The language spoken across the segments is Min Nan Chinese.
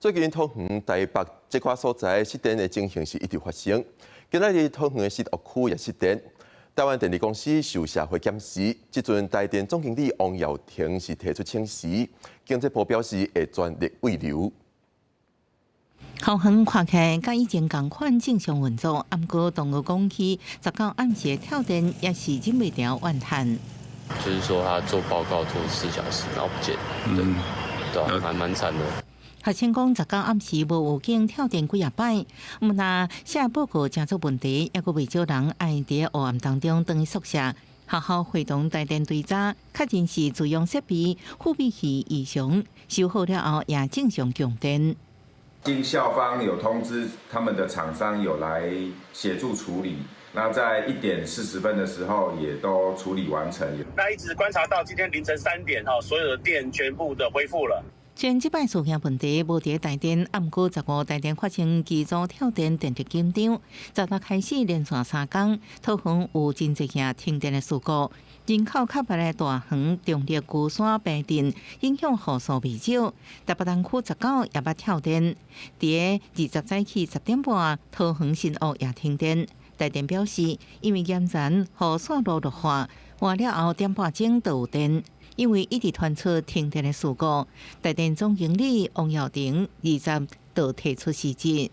最近桃園、台北這塊所在失電的情形是一直發生。今仔日桃園的新屋區也失電，台灣電力公司受社會檢視，這陣台電總經理王耀庭是提出請辭，經濟部表示會全力慰留。桃園看起來佮以前仝款正常運作，毋過東吳講起19暗時跳電也是忍袂牢怨嘆。就是說他做報告做4小時，然後不見，對，對啊，還蠻慘的。學生講，19暗時無預警跳電幾仔擺，毋但寫報告誠做問題，猶閣袂少人愛佇黑暗當中轉去宿舍。學校會同台電追查，確認是自用設備覆庇器異常，修好了後也正常供電。經校方有通知，他們的廠商有來協助處理。那在1點40分的時候，也都處理完成。那一直觀察到今天凌晨3點，哈，所有的電全部的恢復了。雖然這擺事件問題無佇台電，毋過15台電發生機組跳電，電力緊張。16開始連續3工，桃園有真濟件停電的事故，人口較密的大園、中壢、龜山、白鎮，影響戶數袂少。台北東區19也捌跳電，佇20早起10點半，桃園新屋也停電。台電表示，因為嚴層予線路劣化，換了後點半鐘就有電。因為一直傳出停電的事故，台電總經理王耀庭20就提出辭職。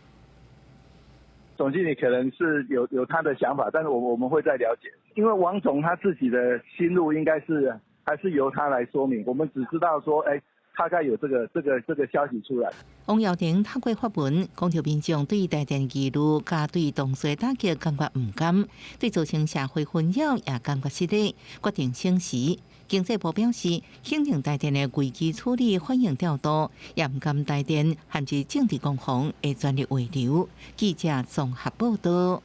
總經理可能是有他的想法，但是我們會再了解，因為王總他自己的心路應該是還是由他來說明，我們只知道說，哎，大概有這個消息出來。王耀庭透過發文講著民眾對台電疑慮，佮對同事打擊感覺毋甘，對造成社會紛擾也感覺失禮，決定請辭。經濟部表示，肯定台電的危機處理反應調度，也毋甘台電陷入政治攻防，會全力挽留。記者綜合報道。